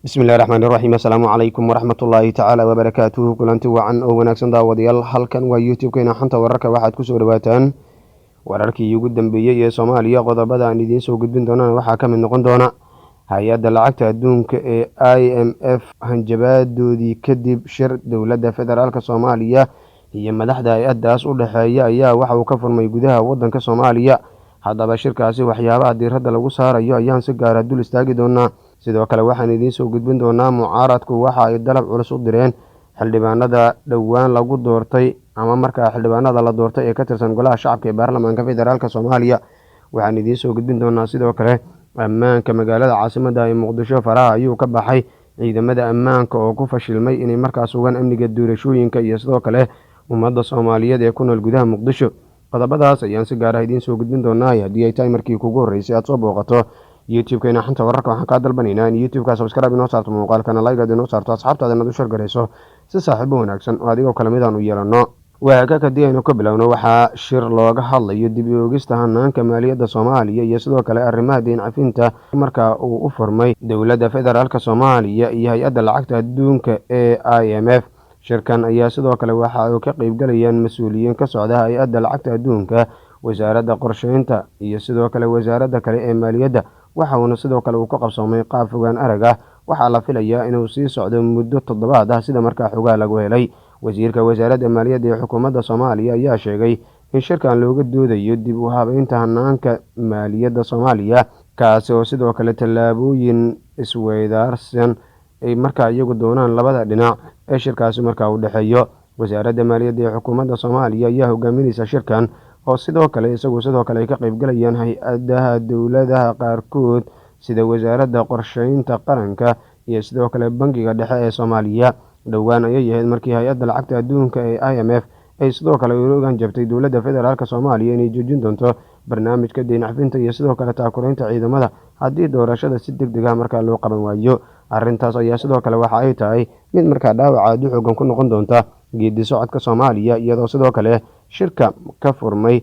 Bismillahi raxmaani raxiim. Assalaamu calaykum waraxmatullaahi tacaala wabarakaatuhu. Kulanti wacan oo wanaagsan, daawadayaal. Halkan waa YouTube-keena Xanta Wararka. Waxaad kusoo dhawaataan wararkii ugu dambeeyey ee Soomaaliya. Qodobada aan idiin soo gudbin doonana waxaa ka mid noqon doona hay-adda lacagta adduunka ee IMF hanjabaadoodii kadib, shir dowladda federaalka Soomaaliya iyo madaxda hay-addaas u dhexeeya ayaa waxa uu ka furmay gudaha waddanka Soomaaliya. Haddaba, shirkaasi waxyaabaha diiradda lagu saarayo ayaan si gaara dul istaagi doonaa. Sidoo kale waxaan idiin soo gudbin doonaa mucaaradku waxa ay dalab culus u direen xildhibaanada dhowaan lagu doortay ama markaa xildhibaanada la doortay ee ka tirsan Golaha Shacabka ee Baarlamaanka Federaalka Soomaaliya. Waxaan idiin soo gudbin doonaa sidoo kale ammaanka magaalada caasimadda ee Muqdisho faraha ayuu ka baxay, ciidamada ammaanka oo ku fashilmay inay markaa sugaan amniga doorashooyinka iyo sidoo kale ummadda Soomaaliyeed ee ku nool gudaha Muqdisho. Qodobadaas ayaan si gaar ah idiin soo gudbin doonaa. Haddii ay tahay markii kugu horreysay aad soo booqato YouTube-keena Xanta Wararka, waxaan kaa dalbanaynaa in YouTube-ka subscribe inoo saarto, muuqaalkana like-aad inoo saarto, asxaabtaada inaad u share garayso, si saaxiibo wanaagsan oo adigoo kale midaan u yeelanno. Waagaag, haddii aynu ka bilowno, waxaa shir looga hadlayo dib u eegista hanaanka maaliyadda Soomaaliya iyo sidoo kale arrimaha deyn cafinta marka uu u furmay dowladda federaalka Soomaaliya iyo hay-adda lacagta adduunka ee IMF. Shirkan ayaa sidoo kale waxa uu ka qeybgalayaan mas-uuliyiin ka socda hay-adda lacagta adduunka, wasaaradda qorsheynta iyo sidoo kale wasaaradda kale ee maaliyadda. Waxa uuna sidoo kale uu ka qabsoomay qaab fogaan arag ah. Waxaa la filayaa inuu sii socdo muddo toddobaad ah, sida markaa xogaha lagu helay. Wasiirka wasaaradda maaliyadda ee xukuumadda Soomaaliya ayaa sheegay in shirkan looga doodayo dib u habeynta hanaanka maaliyadda Soomaaliya, kaasi oo sidoo kale tallaabooyin isweydaarsan ay markaa iyagu doonaan labada dhinac ee shirkaasi markaa u dhexeeyo. Wasaaradda maaliyadda ee xukuumadda Soomaaliya ayaa hogaaminaysa shirkan, oo sidoo kale isagu sidoo kale ay ka qeybgalayaan hay-adaha dowladaha qaarkood, sida Wasaaradda Qorsheynta Qaranka iyo sidoo kale Bangiga Dhexe ee Soomaaliya. Dhowaan ayay ahayd markii hay-adda lacagta adduunka ee IMF ay sidoo kale uga hanjabtay dowladda federaalka Soomaaliya inay joojin doonto barnaamijka deyn cafinta iyo sidoo kale taakuleynta ciidamada haddii doorashada si deg deg ah markaa loo qaban waayo. Arrintaas ayaa sidoo kale waxa ay tahay mid markaa dhaawaca aad u xoogan ku noqon doonta geedi socodka Soomaaliya, iyadoo sidoo kale shirka ka furmay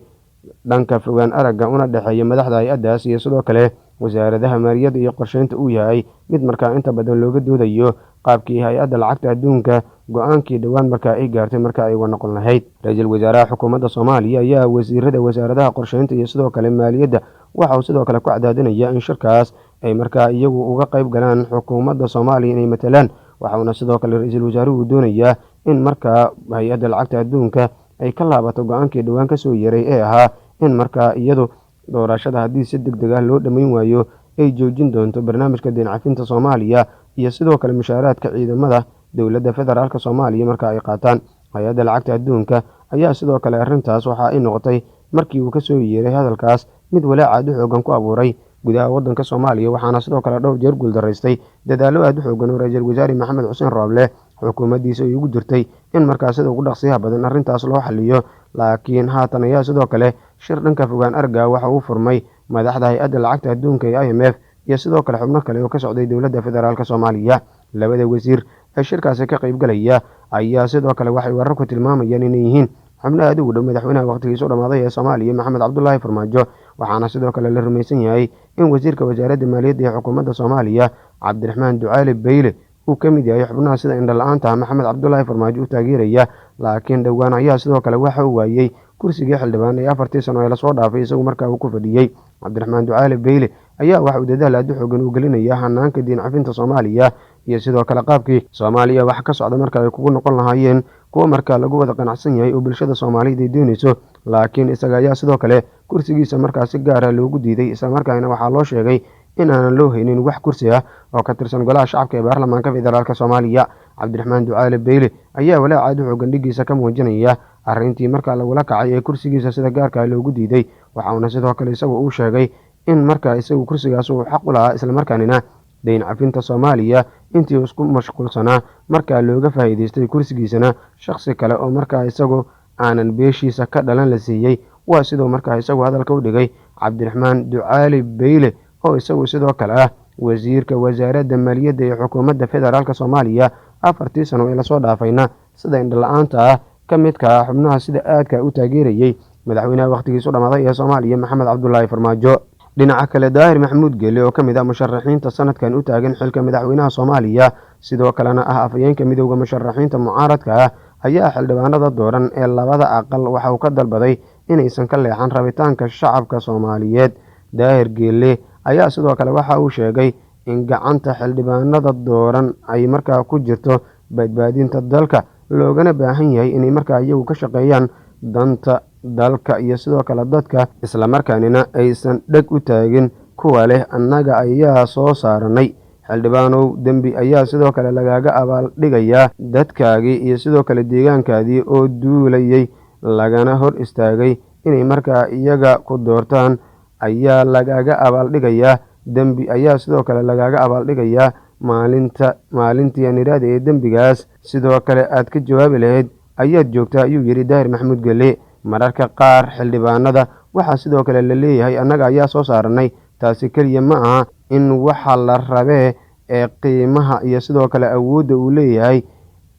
dhanka fogaan aragga una dhexeeya madaxda hay-addaas iyo sidoo kale wasaaradaha maaliyadda iyo qorsheynta uu yahay mid markaa inta badan looga doodayo qaabkii hay-adda lacagta adduunka go-aankii dhowaan markaa ay gaartay marka ay uga noqon lahayd. Ra-iisul wasaaraha xukuumadda Soomaaliya ayaa wasiirada wasaaradaha qorsheynta iyo sidoo kale maaliyadda waxa uu sidoo kale ku cadaadinaya in shirkaas ay markaa iyagu uga qayb galaan xukuumadda Soomaaliya inay matalaan. Waxauna sidoo kale ra-iisul wasaaruhu doonayaa in markaa hay-adda lacagta adduunka ay ka laabato go-aankii dhowaan kasoo yeeray ee ahaa in markaa iyadu doorashada haddii si deg deg ah loo dhammayn waayo ay joojin doonto barnaamijka deyn cafinta Soomaaliya iyo sidoo kale mushaaraadka ciidamada dowladda federaalka Soomaaliya marka ay qaataan. Hay-adda lacagta adduunka ayaa sidoo kale arrintaas waxa ay noqotay, markii uu kasoo yeeray hadalkaas, mid walaac aad u xoogan ku abuuray gudaha waddanka Soomaaliya. Waxaana sidoo kale dhowr jeer guuldaraystay dadaallo aad u xoogan oo ra-iisul wasaare Maxamed Xuseen Rooble xukuumaddiisa ay ugu jirtay in markaa sida ugu dhaqsiyaha badan arrintaas loo xaliyo. Laakiin haatan ayaa sidoo kale shir dhanka fogaan arga waxa uu furmay madaxda hay-adda lacagta adduunka ee IMF iyo sidoo kale xubno kale oo ka socday dowladda federaalka Soomaaliya. Labada wasiir ee shirkaasi ka qaybgalaya ayaa sidoo kale waxay wararku tilmaamayaan inay yihiin xubno aad ugu dhow madaxweynaha waqtigiisu dhamaaday ee Soomaaliya, Maxamed Cabdulaahi Farmaajo. Waxaana sidoo kale la rumaysan yahay in wasiirka wasaaradda maaliyadda ee xukuumadda Soomaaliya, Cabdiraxmaan Ducaale Beyle, uu ka mid yahay xubnaha sida indhala-aanta Maxamed Cabdulaahi Farmaajo u taageeraya. Laakiin dhowaan ayaa sidoo kale waxa uu waayey kursigii xildhibaan ee 4-tii sano ee lasoo dhaafay isagu markaa uu ku fadhiyey. Cabdiraxmaan Ducaale Beyle ayaa waxa uu dadaal aad u xoogan uu gelinaya hanaanka deyn cafinta Soomaaliya iyo sidoo kale qaabkii Soomaaliya wax ka socda marka ay kugu noqon lahaayeen kuwo markaa lagu wada qanacsan yahay oo bulshada Soomaaliyeed ay doonayso. Laakiin isaga ayaa sidoo kale kursigiisa markaa si gaara loogu diiday, islamarkaana waxaa loo sheegay in aanan loo haynin wax kursi ah oo ka tirsan Golaha Shacabka ee Baarlamaanka Federaalka Soomaaliya. Cabdiraxmaan Ducaale Beyle ayaa walaac aad u xoogan dhigiisa ka muujinaya arrintii markaa lagula kacay ee kursigiisa sida gaarka loogu diiday. Waxauna sidoo kale isagu uu sheegay in markaa isagu kursigaas uu xaq u lahaa, islamarkaanina deyn cafinta Soomaaliya intii isku mashquulsanaa markaa looga faa'iidaystay, kursigiisana shakhsi kale oo markaa isagu aanan beeshiisa ka dhalan la siiyey. Waa siduu markaa isagu hadalka u dhigay Cabdiraxmaan Ducaali Beyle, oo isagu sidoo kale ah wasiirka wasaaradda maaliyadda ee xukuumadda federaalka Soomaaliya, 4-tii sano ee lasoo dhaafayna sida indhala-aanta ah ka midka ah xubnaha sida aadka u taageerayey madaxweynaha wakhtigiisu dhamaaday ee Soomaaliya, Maxamed Cabdulaahi Farmaajo. Dhinaca kale, Daahir Maxamuud Geelle oo ka mid ah musharaxiinta sanadkan u taagan xilka madaxweynaha Soomaaliya, sidoo kalena ah afhayeenka midowda musharaxiinta mucaaradka ah, ayaa xildhibaanada dooran ee labada aqal waxa uu ka dalbaday inaysan ka leexan rabitaanka shacabka Soomaaliyeed. Daahir Geelle ayaa sidoo kale waxa uu sheegay in gacanta xildhibaanada dooran ay markaa ku jirto badbaadinta dalka, loogana baahan yahay inay markaa iyagu ka shaqeeyaan danta dalka iyo sidoo kale dadka, islamarkaanina aysan dheg u taagin kuwa leh annaga ayaa soo saaranay. Xildhibaanow, dembi ayaa sidoo kale lagaaga abaaldhigayaa dadkaagii iyo sidoo kale deegaankaadii oo duulayay lagana hor istaagay inay markaa iyaga ku doortaan ayaa lagaaga abaaldhigayaa. Dembi ayaa sidoo kale lagaaga abaaldhigayaa maalinta maalintii aan iraada ee dembigaas sidoo kale aad ka jawaabi lahayd ayaad joogtaa, ayuu yidhi Daahir Maxamuud Geelle. Mararka qaar xildhibaanada waxaa sidoo kale la leeyahay annaga ayaa soo saaranay. Taasi keliya ma aha in waxa la rabee ee qiimaha iyo sidoo kale awoodda uu leeyahay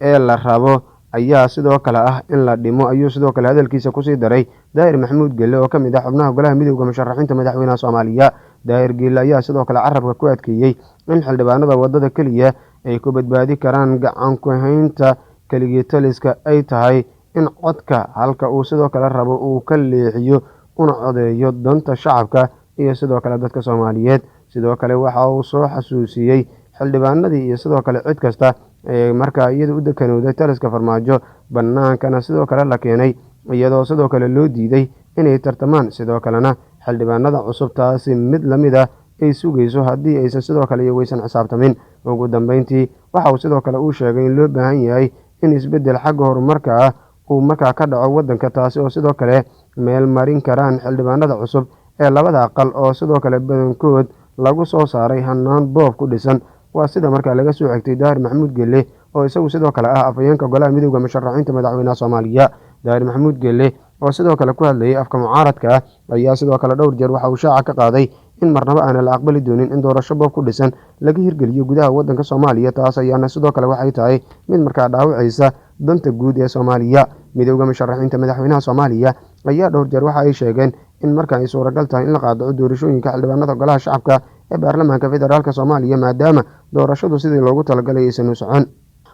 ee la rabo ayaa sidoo kale ah in la dhimo, ayuu sidoo kale hadalkiisa kusii daray Daahir Maxamuud Geelle oo ka mid ah xubnaha golaha midowda musharaxiinta madaxweynaha Soomaaliya. Daahir Geelle ayaa sidoo kale carabka ku adkeeyey in xildhibaanada waddada keliya ay ku badbaadi karaan gacan ku-haynta keligii taliska ay tahay in codka halka uu sidoo kale rabo uu ka leexiyo una codeeyo danta shacabka iyo sidoo kale dadka Soomaaliyeed. Sidoo kale waxa uu soo xasuusiyey xildhibaanadii iyo sidoo kale cid kasta ee markaa iyada u dekanowday taliska Farmaajo, bannaankana sidoo kale la keenay iyadoo sidoo kale loo diiday inay tartamaan, sidoo kalena xildhibaanada cusub taasi mid lamid ah ay sugayso haddii aysan sidoo kale iyaguysan xisaabtamin. Ugu dambeyntii waxa uu sidoo kale uu sheegay in loo baahan yahay in isbeddel xagga horumarka ah uu markaa ka dhaco waddanka, taasi oo sidoo kale meel marin karaan xildhibaanada cusub ee labada aqal oo sidoo kale badankood lagu soo saaray hanaan boob ku dhisan. Waa sida markaa laga soo xigtay Daahir Maxamuud Geelle oo isagu sidoo kale ah afhayeenka golaha midowda musharaxiinta madaxweynaha Soomaaliya. Daahir Maxamuud Geelle oo sidoo kale ku hadlayay afka mucaaradka ah ayaa sidoo kale dhowr jeer waxa uu shaaca ka qaaday in marnaba aana la aqbali doonin in doorasho boob ku dhisan laga hirgeliyo gudaha waddanka Soomaaliya. Taas ayaana sidoo kale waxay tahay mid markaa dhaawacaysa danta guud ee Soomaaliya. Midowda musharaxiinta madaxweynaha Soomaaliya ayaa dhowr jeer waxa ay sheegeen in marka ay suuragal tahay in la qaadaco doorashooyinka xildhibaanada golaha shacabka ee baarlamaanka federaalk Soomaaliya, maadaama doorashadu sidii loogu talagalay aysan u socon.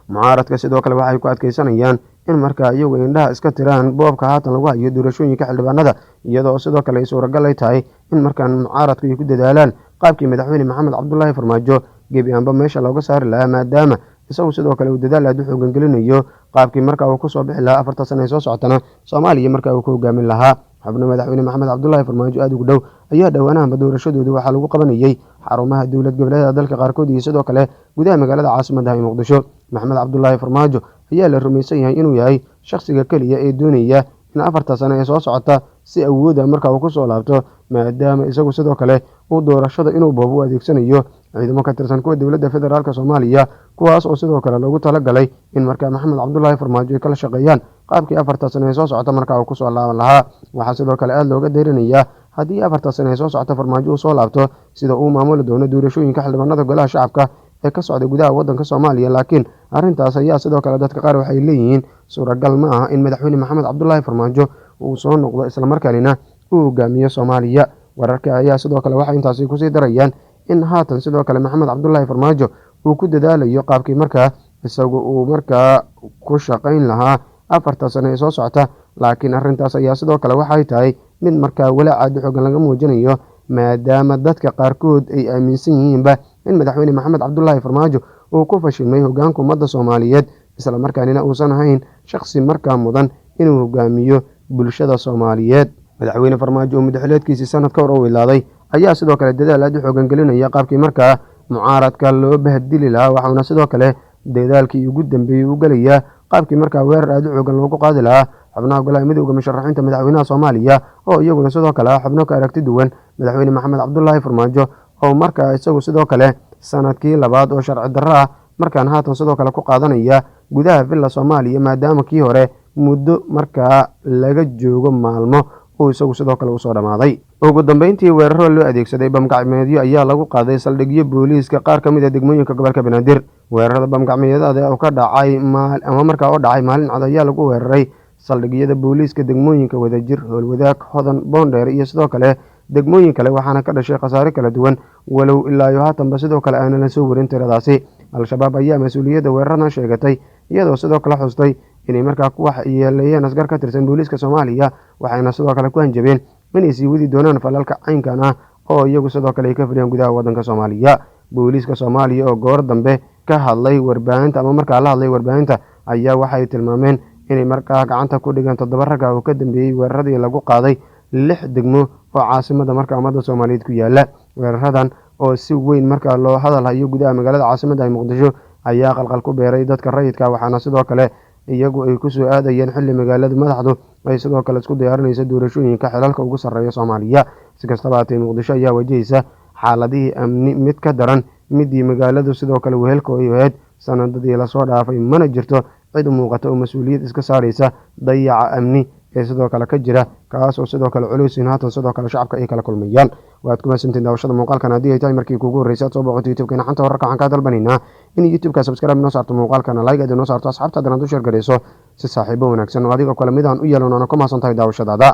Mucaaradka sidoo kale waxay ku adkeysanayaan in markaa iyagu indhaha iska tiraan boobka haatan lagu hayo doorashooyinka xildhibaanada, iyadoo sidoo kale ay suuragal ay tahay in markaan mucaaradku ay ku dadaalaan qaabkii madaxweyne Maxamed Cabdulaahi Farmaajo gebi aanba meesha looga saari lahaa, maadaama isagu sidoo kale uu dadaal aad u xoogan gelinayo qaabkii markaa uu kusoo bixi lahaa 4ta sana ee soo socotana Soomaaliya markaa uu ku hogaamin lahaa. Xubno madaxweyne Maxamed Cabdulaahi Farmaajo aada ugu dhow ayaa dhowaanahanba doorashadooda waxaa lagu qabanayey xarumaha dowlad goboleedyada dalka qaarkood iyo sidoo kale gudaha magaalada caasimadda ee Muqdisho. Maxamed Cabdulaahi Farmaajo ayaa la rumaysan yahay inuu yahay shakhsiga keliya ee doonaya in 4ta sano ee soo socota si awooda markaa uu kusoo laabto, maadaama isagu sidoo kale uu doorashada inuu boob u adeegsanayo ciidamo ka tirsan kuwa dowladda federaalk Soomaaliya, kuwaas oo sidoo kale loogu talagalay in markaa Maxamed Cabdulaahi Farmaajo ay kala shaqeeyaan qaabkii 4ta sano ee soo socota markaa uu kusoo laaban lahaa. Waxaa sidoo kale aada looga deyrinayaa haddii 4ta sano ee soo socota Farmaajo uu soo laabto sida uu maamuli doono doorashooyinka xildhibaanada golaha shacabka ee ka socda gudaha waddanka Soomaaliya. Laakiin arrintaas ayaa sidoo kale dadka qaar waxay leeyihiin suuragal ma aha in madaxweyne Maxamed Cabdulaahi Farmaajo uu soo noqdo islamarkaanina uu hogaamiyo Soomaaliya. Wararka ayaa sidoo kale waxay intaasi kusii darayaan in haatan sidoo kale Maxamed Cabdulaahi Farmaajo uu ku dadaalayo qaabkii markaa isagu uu markaa ku shaqayn lahaa 4ta sano ee soo socota. Laakiin arrintaas ayaa sidoo kale waxay tahay mid markaa walaac aad u xoogan laga muujinayo, maadaama dadka qaarkood ay aaminsan yihiinba in madaxweyne Maxamed Cabdulaahi Farmaajo uu ku fashilmay hogaanka ummadda Soomaaliyeed, islamarkaanina uusan ahayn shakhsi markaa mudan inuu hogaamiyo bulshada Soomaaliyeed. Madaxweyne Farmaajo oo muddaxileedkiisii sanad ka hor u idlaaday ayaa sidoo kale dadaal aad u xoogan gelinaya qaabkii markaa mucaaradka loo bahdili lahaa, waxauna sidoo kale dadaalkii ugu dambeeyey u gelayaa qaabkii markaa weerar aad u xoogan loogu qaadi lahaa xubnaha golaha midowda musharaxiinta madaxweynaha Soomaaliya oo iyaguna sidoo kale ah xubno ka aragti duwan madaxweyne Maxamed Cabdulaahi Farmaajo, oo markaa isagu sidoo kale sanadkii labaad oo sharci darro ah markaan haatan sidoo kale ku qaadanaya gudaha Villa Soomaaliya, maadaama kii hore muddo markaa laga joogo maalmo uu isagu sidoo kale usoo dhammaaday. Ugu dambeyntii weeraro loo adeegsaday bamgacmeedyo ayaa lagu qaaday saldhigyo booliiska qaar ka mid a degmooyinka gobolka Banaadir. Weerarada bamgacmeedyada oo ka dhacay ama markaa oo dhacay maalin cad ayaa lagu weeraray saldhigyada booliiska degmooyinka Wadajir, Howlwadaag, Hodan, Boondheer iyo sidoo kale Degmooyin kale waxaana ka dhashay khasaare kala duwan, walow ilaayo haatanba sidoo kale aanan la soo warin tiradaasi. Al-Shabaab ayaa mas-uuliyadda weeraradan sheegatay, iyadoo sidoo kale xustay inay markaa ku waxyeeleeyeen askar ka tirsan booliiska Soomaaliya, waxayna sidoo kale ku hanjabeen inay sii wadi doonaan falalka caynkan ah oo iyagu sidoo kale ay ka fuliyaan gudaha waddanka Soomaaliya. Booliiska Soomaaliya oo goor dambe ka hadlay warbaahinta ama markaa la hadlay warbaahinta ayaa waxay tilmaameen inay markaa gacanta ku dhigeen 7 ragga oo ka dambeeyey weeraradii lagu qaaday 6 degmo oo caasimada markaa ummadda Soomaaliyeed ku yaala. Weeraradan oo si weyn markaa loo hadal hayo gudaha magaalada caasimada ee Muqdisho ayaa qalqal ku beeray dadka rayidka, waxaana sidoo kale iyagu ay kusoo aadayeen xilli magaalada madaxdu ay sidoo kale isku diyaarinayso doorashooyinka xilalka ugu sarreeya Soomaaliya. Si kastaba haatee, Muqdisho ayaa wajahaysa xaaladihii amni mid ka daran midii magaaladu sidoo kale wehelka ay ahayd sanadadii lasoo dhaafay, mana jirto cid u muuqata oo mas-uuliyad iska saaraysa dayaca amni ee sidoo kale ka jira, kaas oo sidoo kale culeysin haatan sidoo kale shacabka ay kala kulmayaan. Waad ku mahadsantiin daawashada muuqaalkan. Haddii ay tahay markii kuugu horreysay aad soo booqato YouTube-keena Xanta Wararka, waxaan kaa dalbanaynaa in YouTube-ka subscribe inoo saarto, muuqaalkana like aad inoo saarto, asxaabtaadana aad u share garayso si saaxiibo wanaagsan oo adiga kale midaan u yeelan. Waana ku mahadsan tahay daawashadaada.